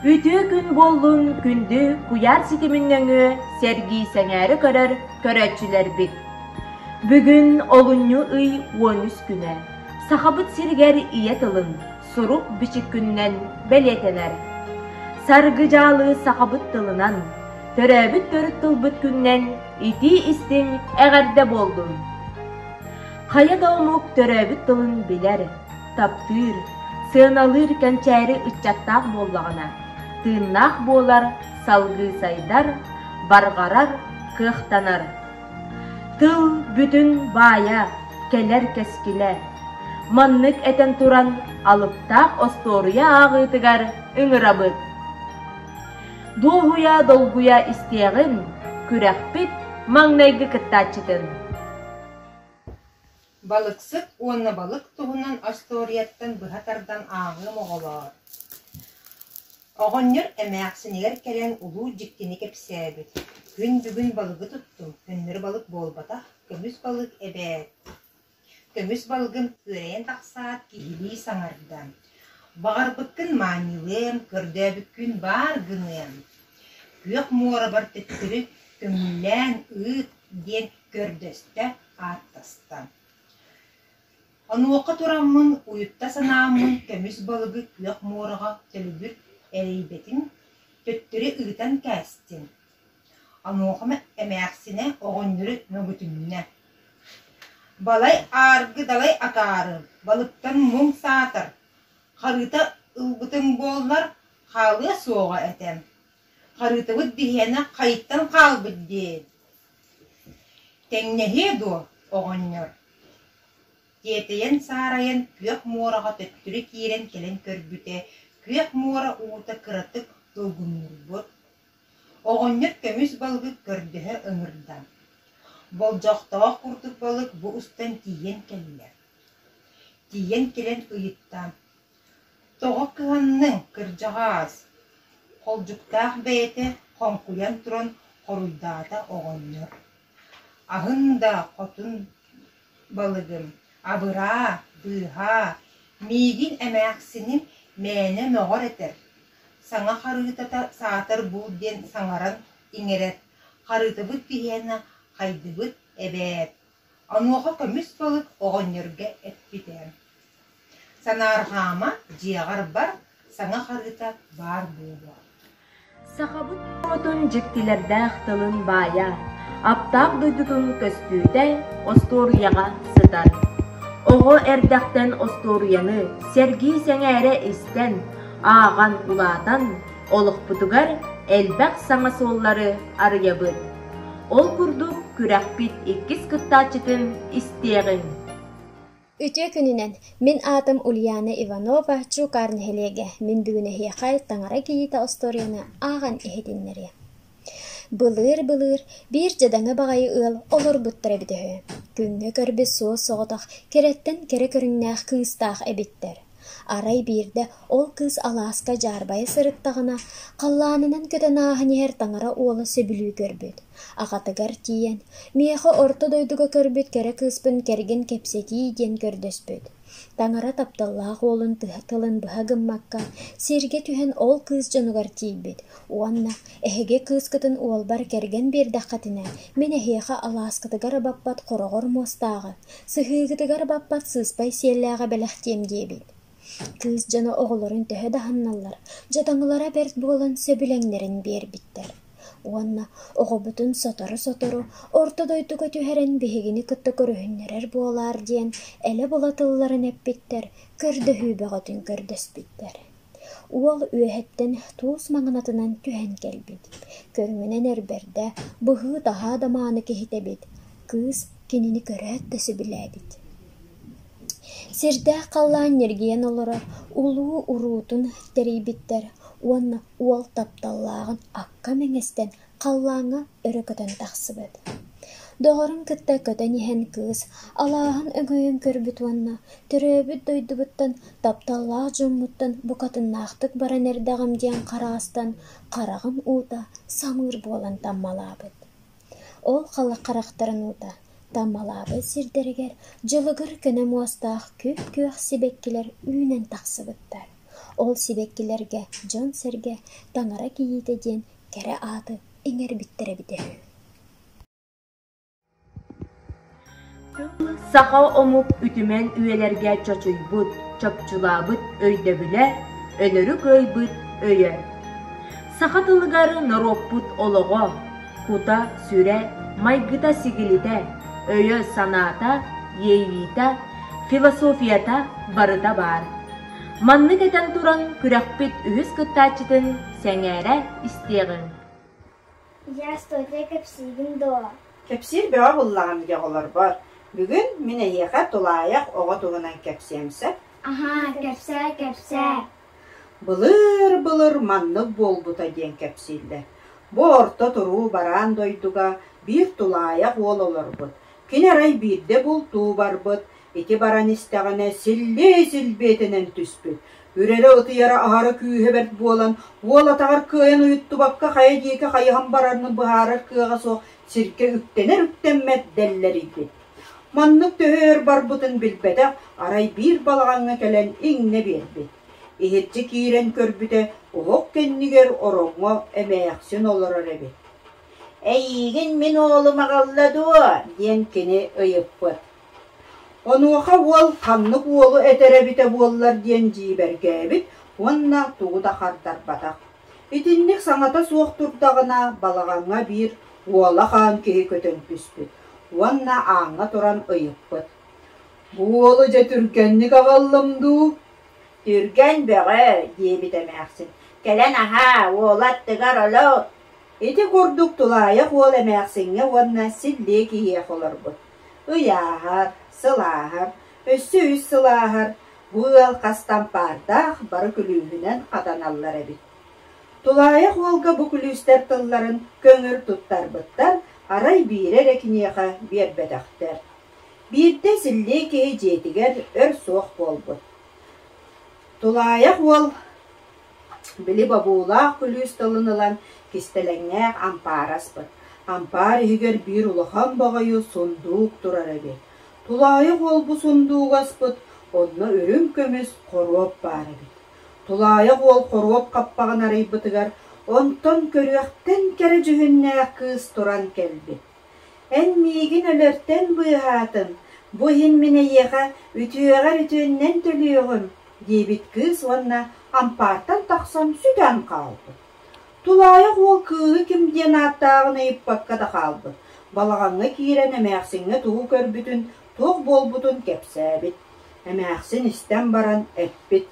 Үтүө күн буоллун күндү куйаар ситимин нөҥүө сэргии-сэҥээрэ көрөр көрөөччүлэрбит! Бүгүн олунньу ый 13 күнэ. Сахабыт сиригэр ийэ тылын, сурук-бичик күнүнэн бэлиэтэнэр. Саргы-дьаалы сахабыт тылынан, төрөөбүт төрүт тылбыт күнүнэн итии-истиҥ эҕэрдэ буоллун! Хайа да омук төрөөбүт тылын билэр, таптыыр, сыаналыыр кэнчээри ыччаттаах буоллаҕына, тыыннаах буолар, салгыы сайдар, барҕарар, кыахтанар. Тыл бүтүн баайа, кэлэр кэскилэ. Маннык этэн туран, алыптаах остуоруйа ааҕыытыгар ыҥырабыт. Дуоһуйа долгуйа истиэҕин, күрэхпит маҥнайгы кыттааччытын. Балыксыт уонна балык туһунан остуоруйаттан быһа тардан ааҕыам оҕолоор. Оҕонньор эмээхсинигэр кэлэн улуу дьиктини кэпсээбит: «Күн бүгүн балыгы туттум, көннөрү балык буолбатах, көмүс балык эбээт. Көмүс балыгым күөрэйэн тахсаат, киһилии саҥарда: Баҕарбыккын маанньылыам, көрдөөбүккүн баар гыныам. Күөх муорабар төттөрү көҥүллээн ыыт» диэн көрдөстө, ааттаста. Онуоха тураммын, уйутта санааммын көмүс балыгы күөх муораҕа төлөбүр эрэйбэтин, төттөрү ыытан кээстим. Онуоха эмээхсинэ оҕонньору мөҥүтүннэ: «Балай ааргы далай акаары, балыктан муҥ саатар, харыыта ылбытыҥ буоллар, хаалыа суоҕа этэ. Харыытабыт биһиэнэ хайыттан хаалбыт дии Тэҥнэһиэ дуо, оҕонньор Тиэтэйэн-саарайан күөх муораҕа төттөрү киирэн кэлэн көрбүтэ, күөх муора уута кыратык долгуннурбут. Оҕонньор көмүс балыгы көрдөһө ыҥырда. Болдьохтоох курдук балык бу устан тиийэн кэллэ. Тиийэн кэлэн ыйытта: «Тоҕо кыһанныҥ, кырдьаҕаас?» Холдьуктаах бэйэтэ хоҥкуйан туран хоруйдаата оҕонньор: «Аһын да хотун балыгым, абыраа, быыһаа, миигин эмээхсиним мээнэ мөҕөр этэр, саҥа харыытата саатар бул диэн саҥаран иҥэрэр, харыытабыт биһиэнэ хайдыбыт эбээт» Онуоха көмүс балык оҕонньорго эппитэ: «Санаарҕаама, дьиэҕэр бар, саҥа харыыта баар буолуо» Сахабыт норуотун дьиктилэрдээх тылын баайа, аптаах дойдутун көстүүтэ остуоруйаҕа сытар. Оҕо эрдэхтэн остуоруйаны сэргии-сэҥээрэ истэн, ааҕан улаатан, олохпутугар элбэх саҥа суоллары арыйабыт. Ол курдук күрэхпит иккис кыттааччытын истиэҕиҥ. Үтүө күнүнэн! Мин аатым Ульяна Иванова, Чуукаар нэһилиэгэ. Мин бүгүн эһиэхэ Таҥара кийиитэ остуоруйаны ааҕан иһитиннэриэм. Былыыр-былыр биир дьадаҥы баҕайы ыал олорбуттар эбитэ үһү. Күҥҥэ көрбүт суос-соҕотох кэрэттэн кэрэ көрүҥнээх кыыстаах эбиттэр. Арай биирдэ ол кыыс алааска дьаарбайа сырыттаҕына, халлаанынан көтөн ааһан иһэр таҥара уола сөбүлүү көрбүт. Аҕатыгар тиийэн, «Миэхэ орто дойдуга көрбүт кэрэ кыыспын кэргэн кэпсэтии» диэн көрдөспүт. Таҥара тапталлаах уолун тылын быһа гыммакка, сиргэ түһэн ол кыыс дьонугар тиийбит уонна «Эһиги кыыскытын уолбар кэргэн биэрдэххитинэ, мин эһиэхэ алааскытыгар баппат хороҕор муостааҕы, Сыһыыгытыгар баппат сыыспай сиэллээҕи бэлэхтиэм диэбит. Кыыс дьоно оҕолорун төһө да аһынналлар, дьадаҥылара бэрт буолан сөбүлэҥнэрин биэрбиттэр. Уонна оҕобутун сотору-сотору орто дойдуга түһэрэн биһигини кытта көрүһүннэрэр буолаар диэн элэ-была тылларын эппиттэр, көрдөһүү бөҕөтүн көрдөспүттэр. Уол үөһэттэн туус маҥанатынан түһэн кэлбит, көрүҥүнэн эрбэрдэ, быһыы-таһаа да мааны киһитэ эбит, кыыс кинини көрөөт да сөбүлээбит. Сирдээх халлаан ньиргийэн олорор улуу уруутун тэрийбиттэр уонна уол тапталлааҕын акка мэҥэстэн халлааҥҥа өрө көтөн тахсыбыт. Доҕорун кытта көтөн иһэн кыыс алааһын өҥөйөн көрбүт уонна төрөөбүт дойдубуттан, тапталлаах дьоммуттан букатыннаахтык баран эрдэҕим диэн хараастан хараҕын уута самыыр буолан таммалаабыт. Ол харахтарын уута таммалаабыт сирдэригэр дьылыгыр көнө муостаах күп-күөх сибэккилэр үүнэн тахсыбыттар. Ол сибэккилэргэ дьон-сэргэ таҥара кийиитэ диэн кэрэ ааты иҥэрбиттэр эбитэ үһү. Саха омук үтүмэн үйэлэргэ чочуйбут, чопчулаабыт өйдөбүлэ, өлөрү кыайбыт өйө. Саха тылыгар норуоппут олоҕо, кута-сүрэ, майгыта-сигилитэ, өйө-санаата, иэйиитэ, философията барыта баар. Маннык этэн туран күрэхпит үһүс кыттааччытын сэҥээрэ истиэҕиҥ. Здравствуйте, кэпсиигин дуо? Кэпсиир бөҕө буллаҕым дии оҕолорбор. Бүгүн мин эһиэхэ тулаайах оҕо туһунан кэпсиэм сөп. Аһаа, кэпсээ, кэпсээ. Былыр-былыр маннык буолбута диэн кэпсииллэр. Бу орто туруу бараан дойдуга биир тулаайах уол олорбут. Кини арай биирдэ бултуу барбыт, Ити баран истэҕинэ силлиэ силбиэтэнэн түспүт, үрэрэ ытыйара аһара күүһэ бэрт буолан, уол атаҕар кыайан уйуттубакка хайа диэки хайыһан барарын быһаарар кыаҕа суох сиргэ үктэнэр-үктэммэт дэллэрийбит. Маннык төһө өр барбытын билбэтэх, арай биир балаҕаҥҥа кэлэн иҥнэ биэрбит. Иһирдьэ киирэн көрбүтэ, оһох кэннигэр ороҥҥо эмээхсин олорор эбит. «Эйиигин мин уолум аҕалла дуо?» диэн кини ыйыппыт. Онуоха уол ханнык уолу этэр эбитэ буоллар диэн дьиибэргээбит уонна тугу да хардарбатах. Итинник саҥата суох турдаҕына балаҕаҥҥа биир уола хаан киһи көтөн түспүт уонна ааҥҥа туран ыйыппыт: «Бу уолу дьэ түргэнник аҕаллым дуу?» «Түргэн бөҕө» диэбит эмээхсин, «кэлэн аһаа, уола аттыгар олор» Ити курдук тулаайах уол эмээхсиҥҥэ уонна силлиэ киһиэхэ олорбут. Ый ааһар, сыл ааһар, өссө үс сыл ааһар, бу ыал хас тампаардаах бары күлүүһүнэн хатаналлар эбит. Тулаайах уолга бу күлүүстэр тылларын көҥүл туттарбыттар, арай биирэ эрэ киниэхэ биэрбэтэхтэр. Биирдэ силлиэ киһи дьиэтигэр өр суох буолбут. Тулаайах уол Били бобуулаах күлүүс тылын ылан, кистэлэҥнээх ампаары аспыт. Ампаар иһигэр биир улахан баҕайы сундуук турар эбит. Тулаайах уол бу сундуугу аспыт, онно үрүҥ көмүс хоруоп баар эбит. Тулаайах уол хоруоп хаппаҕын арыйбытыгар, онтон көрүөхтэн кэрэ дьүһүннээх кыыс туран кэлбит. Эн миигин өлөртөн быыһаатын, бу иһин мин эйиэхэ үтүөҕэр үтүөннэн төлүөҕүм, диэбит кыыс уонна ампаартан тахсан сүтэн хаалбыт. Тулаайах уол кыыһы ким диэн ааттааҕын ыйыппакка да хаалбыт. Балаҕаҥҥа киирэн эмээхсиҥҥэ тугу көрбүтүн, туох буолбутун кэпсээбит. Эмээхсин истэн баран эппит: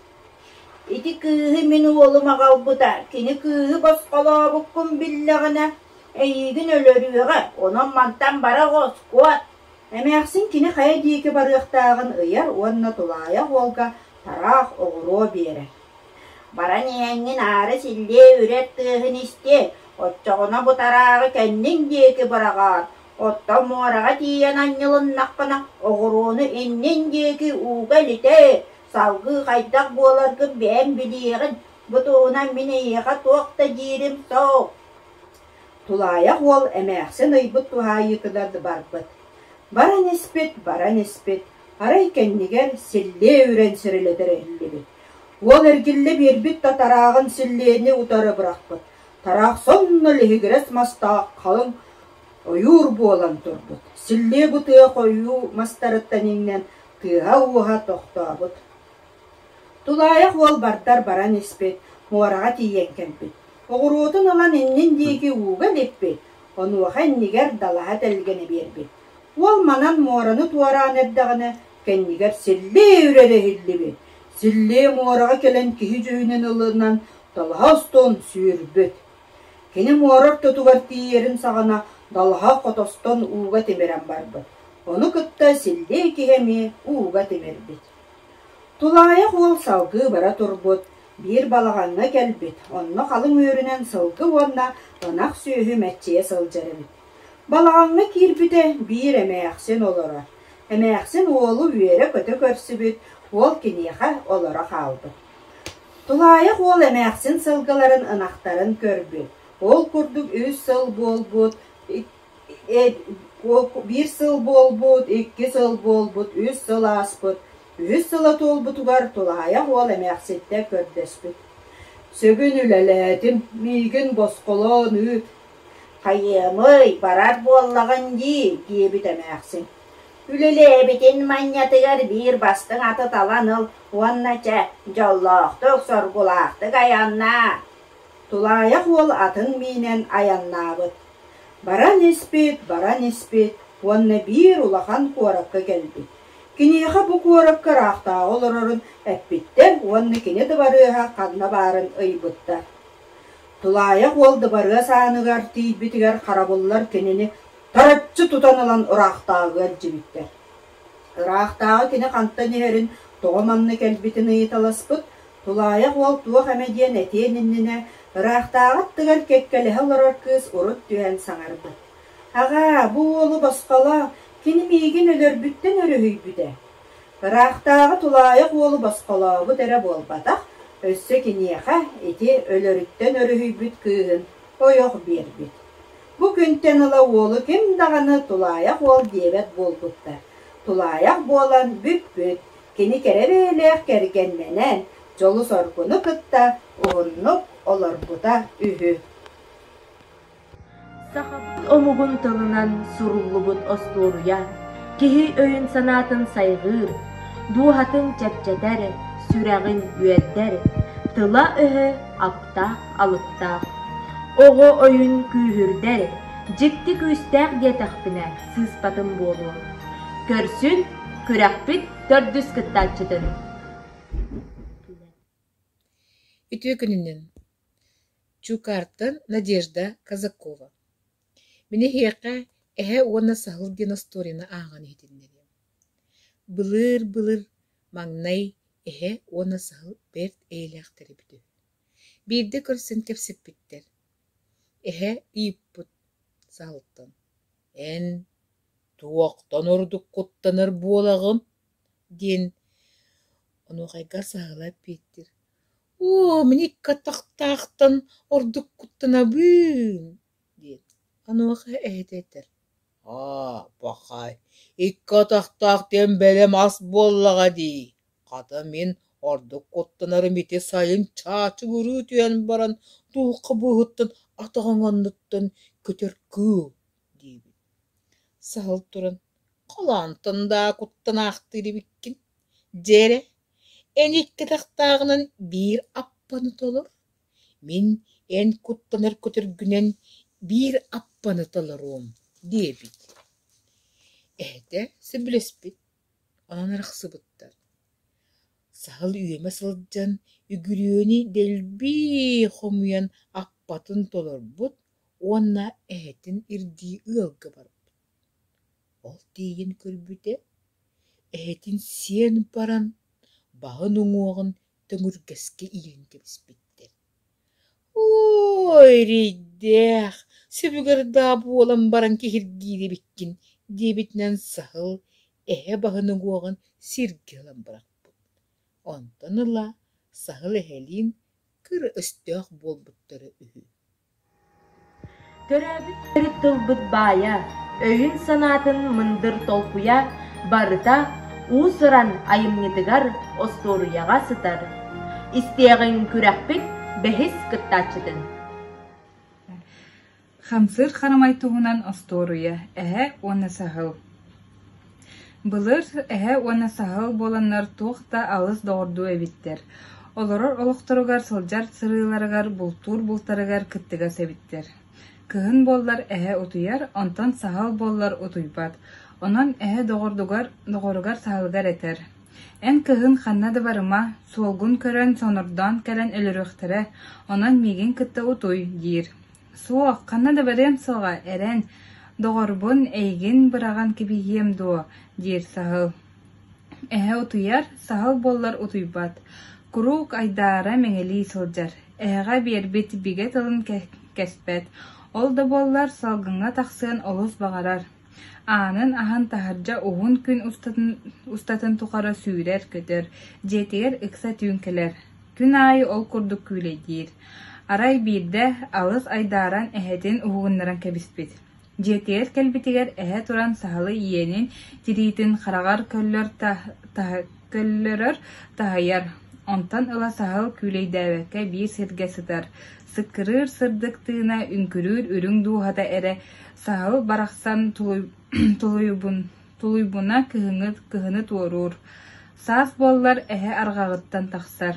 «Ити кыыһы мин уолум аҕалбыта, кини кыыһы босхолообуккун биллэҕинэ, эйиигин өлөрүөҕэ, онон мантан бара оҕус, куот!» Эмээхсин кини хайа диэки барыахтааҕын ыйар уонна тулаайах уолга тараах оҕуруо биэрэр. «Баран иһэҥҥин аара силлиэ үрэр тыаһын истиэ, оччоҕуна бу тарааҕы кэнниҥ диэки быраҕаар, оттон муораҕа тиийэн анньылыннаххына, оҕуруону иннин диэки ууга илитээ, салгыы хайдах буоларгын бэйэҥ билиэҕин, бу туһунан мин эйиэхэ туох да диирим суох» Тулаайах уол эмээхсин ыйбыт туһаайыытыгар барбыт. Баран испит, баран испит, арай кэннигэр силлиэ үрэн сирилэтэр иһиллибит. Уол эргиллэ биэрбит да тарааҕын силлиэни утары бырахпыт. Тараах сонно лиһигирэс мастаах халыҥ ойуур буолан турбут. Силлиэ бу тыа хойуу мастарыттан иҥнэн тыаһа-ууһа тохтообут. Тулаайах уол бардар баран испит, муораҕа тиийэн кэлбит. Оҕуруотун ылан иннин диэки ууга илиппит, онуоха иннигэр далаһа тэлгэнэ биэрбит. Уол манан муораны туораан эрдэҕинэ, кэннигэр силлиэ үрэрэ иһиллибит. Силлиэ муораҕа кэлэн киһи дьүһүнүн ылынан далаһа устун сүүрбүт. Кини муора ортотугар тиийэрин саҕана далаһа хотостон ууга тимирэн барбыт. Ону кытта силлиэ киһи эмиэ ууга тимирбит. Тулаайах уол салгыы бара турбут, биир балаҕаҥҥа кэлбит, онно халыҥ үөрүнэн сылгы уонна ынах сүөһү мэччийэ сылдьар эбит. Балаҕаҥҥа киирбитэ биир эмээхсин олорор. Эмээхсин уолу үөрэ-көтө көрсүбүт, уол киниэхэ олоро хаалбыт. Тулаайах уол эмээхсин сылгыларын ынахтарын көрбүт. Ол курдук үс сыл буолбут, Биир сыл буолбут, икки сыл буолбут, үс сыл ааспыт. Үһүс сыла туолбутугар тулаайах уол эмээхситтэн көрдөспүт: «Сөбүн үлэлээтим, миигин босхолоон ыыт». «Хайыамый, барар буоллаҕыҥ дии» диэбит эмээхсин. «Үлэлээбитин манньатыгар биир бастыҥ аты талан ыл уонна чэ, дьоллоохтук, соргулаахтык айаннаа». Тулаайах уол атын миинэн айаннаабыт. Баран испит, баран испит уонна биир улахан куоракка кэлбит. Киниэхэ бу куоракка ыраахтааҕы олорорун эппиттэр уонна кини дыбарыаһа ханна баарын ыйбыттар. Тулаайах уол дыбарыас ааныгар тиийбитигэр харабыллар кинини тараччы тутан ылан ыраахтааҕыга илдьибиттэр. Ыраахтааҕы кини хантан иһэрин, тоҕо манна кэлбитин ыйыталаспыт, тулаайах уол туох эмэ диэн этиэн иннинэ, ыраахтааҕы аттыгар кэккэлэһэ олорор кыыс урут түһэн саҥарбыт: «Аҕаа, бу уолу босхолоо, кини миигин өлөрбүттэн өрүһүйбүтэ». Ыраахтааҕы тулаайах уолу босхолообут эрэ буолбатах, өссө киниэхэ ити өлөрүттэн өрүһүйбүт кыыһын ойох биэрбит. Бу күнтэн ыла уолу ким даҕаны тулаайах уол диэбэт буолбуттар. Тулаайах буолан бүппүт, кини кэрэ бэйэлээх кэргэннэнэн, дьолу-соргуну кытта уһуннук олорбута үһү. Сахабыт омугун тылынан суруллубут остуоруйа киһи өйүн-санаатын сайҕыыр, дууһатын чэпчэтэр, сүрэҕин үөрдэр, тыла-өһө аптаах-алыптаах. Оҕо өйүн күүһүрдэр, дьикти күүстээх диэтэхпинэ сыыспатым буолуо. Көрсүн, күрэхпит төрдүс кыттааччытын. Үтүө күнүнэн! Чуукаартан Надежда Казакова. Мин эһиэхэ Эһэ уонна саһыл диэн остуоруйаны ааҕан иһитиннэриэм. Былыр-былыр маҥнай эһэ уонна саһыл бэрт эйэлээхтэр эбит үһү. Биирдэ көрсөн кэпсэппиттэр. Эһэ ыйыппыт саһылтан: «Эн туохтан ордук куттанар буолаҕын?» диэн онуохайга саһыла эппиэттиир: «Оо, мин икки атахтаахтан ордук куттанабын» диэн. Онуоха эһэтэ этэр: «Аа, пахай, икки атахтаах диэн бэлэм ас буоллаҕа дии, хата мин ордук куттанарым ити сайын чаачыгырыы түһэн баран дулҕа быыһыттан атаҕыҥ анныттан көтөр кыыл» диибин. Саһыл туран: «Халаантан даа куттанаахтыыр эбиккин, дьэ эрэ, эн икки атахтааҕынан биир аппаны толор, мин эн куттанар көтөргүнэн биир аппаны толоруом» диэбит. Эһэтэ сөбүлэспит, онон арахсыбыттар. Саһыл үөмэ сылдьан үгүрүөнү дэлби хомуйан аппатын толорбут уонна эһэтин ирдии ыалга барбыт. Ол тиийэн көрбүтэ, эһэтин сиэн баран, баһын уҥуоҕун төҥүргэскэ иилэн кэбиспиттэр. «Ой, эрэйдээх, сөбүгэр даа буолан баран киһиргиир эбиккин» диэбитинэн саһыл эһэ баһын уҥуоҕун сиргэ ылан бырахпыт. Онтон ыла саһыл эһэлиин кыра өстөөх буолбуттара үһү. Төрөөбүт төрүт тылбыт баайа, өйүн-санаатын мындыр толкуйа барыта уус-уран айымньытыгар, остуоруйаҕа сытар. Истиэҕиҥ күрэхпит бэһис кыттааччытын. Хамсыыр харамай туһунан остуоруйа «Эһэ уонна саһыл» Былыр эһэ уонна саһыл буоланнар туох да алыс доҕордуу эбиттэр. Олорор олохторугар, сылдьар сырыыларыгар, бултуур бултарыгар кыттыгас эбиттэр. Кыһын буоллар эһэ утуйар, онтон саһыл буоллар утуйбат. Онон эһэ доҕордугар, доҕоругар саһылыгар этэр: «Эн кыһын ханна да барыма, суолгун көрөн, сонордоон кэлэн өлөрүөхтэрэ, онон миигин кытта утуй» диир. Суох, ханна да барыам суоҕа, эрэн, доҕорбун эйигин быраҕан кэбиһиэм дуо, диир саһыл. Эһэ утуйар, саһыл буоллар утуйбат, куруук айдаара мэҥэлии сылдьар, эһэҕэ биэрбит бигэ тылын кэспэт, ол да буоллар салгыҥҥа тахсыан олус баҕарар. Аанын аһан таһырдьа уһун күн устатын, устатын тухары сүүрэр-көтөр, дьиэтигэр ыкса түүн кэлэр. Күн аайы ол курдук күүлэйдиир. Арай биирдэ алыс айдааран эһэтин уһугуннаран кэбиспит. Дьиэтигэр кэлбитигэр эһэ туран саһылы иэнин, тириитин хараҕар көллөр көллөрөр, таһыйар. Онтон ыла саһыл күүлэйдээбэккэ биир сиргэ сытар, сыккырыыр сырдык тыына үҥкүрүүр үрүҥ дууһата эрэ саһыл барахсан тулуйбуна кыһыны туоруур. Саас буоллар эһэ арҕаҕыттан тахсар.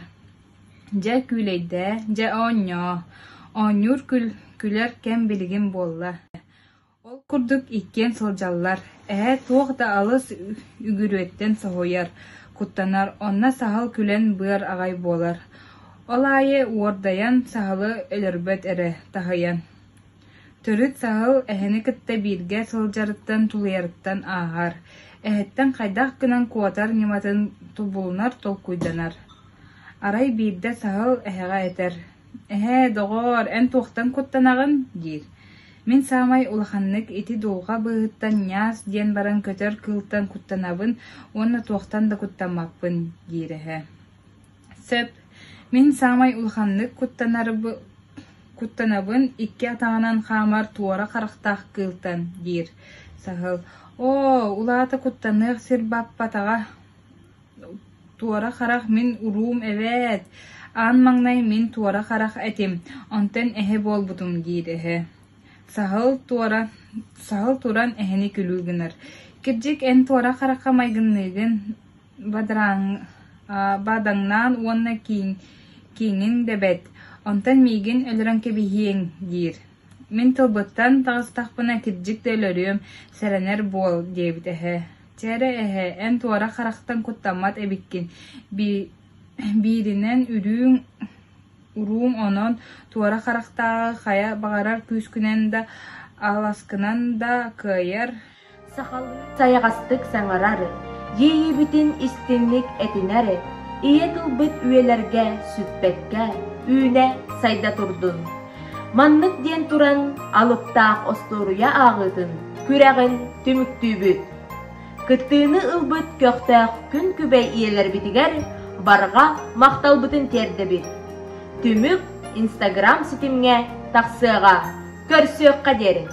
Дьэ күүлэйдээ, дьэ оонньоо, оонньуур күлэр кэм билигин буолла. Ол курдук иккиэн сылдьаллар, эһэ туох да алыс үгүрүөттэн соһуйар, куттанар, онно саһыл күлэн быар аҕай буолар. Ол аайы уордайан саһылы өлөрбөт эрэ, таһыйан. Төрүт саһыл эһэни кытта бииргэ сылдьарыттан тулуйарыттан ааһар, эһэттэн хайдах гынан куотар ньыматын тобулунар толкуйданар. Арай биирдэ саһыл эһэҕэ этэр: «Эһээ, доҕоор, эн туохтан куттанаҕын?» диир. «Мин саамай улаханнык ити дулҕа быыһыттан ньаас диэн баран көтөр кыылтан куттанабын уонна туохтан да куттаммаппын» диир эһэ. «Сөп, мин саамай улаханнык куттанабын икки атаҕынан хаамар туора харахтаах кыылтан» диир саһыл. «Оо, улаата куттаныах сир баппатаҕа Туора харах мин уруум эбээт, аан маҥнай мин туора харах этим, онтон эһэ буолбутум диир эһэ. Саһыл туора, саһыл туран эһэни күлүү гынар: «Кирдьик эн туора харахха майгынныыгын, бадаҥнаан уонна кииҥиҥ да бэт, онтон миигин өлөрөн кэбиһиэҥ» диир. «Мин тылбыттан таҕыстахпына кирдьик да өлөрүөм, сэрэнэр буол» диэбит эһэ. Чэ эрэ эһээ, эн туора харахтан куттаммат эбиккин, бииринэн үрүүҥ урууҥ онон туора харахтааҕы хайа баҕарар күүскүнэн да, аласкынан да кыайар Сахалыы сайаҕастык саҥарар, иэйиибитин истиҥник этинэр, ийэ тылбыт үйэлэргэ сүппэккэ үүнэ-сайда турдун. Маннык диэн туран алыптаах остуоруйа ааҕыытын күрэҕин түмүктүүбүт. Кыттыыны ылбыт көхтөөх күн күбэй ийэлэрбитигэр барҕа махталбытын тиэрдэбит. Түмүк Инстаграм ситимҥэ тахсыаҕа. Көрсүөххэ диэри!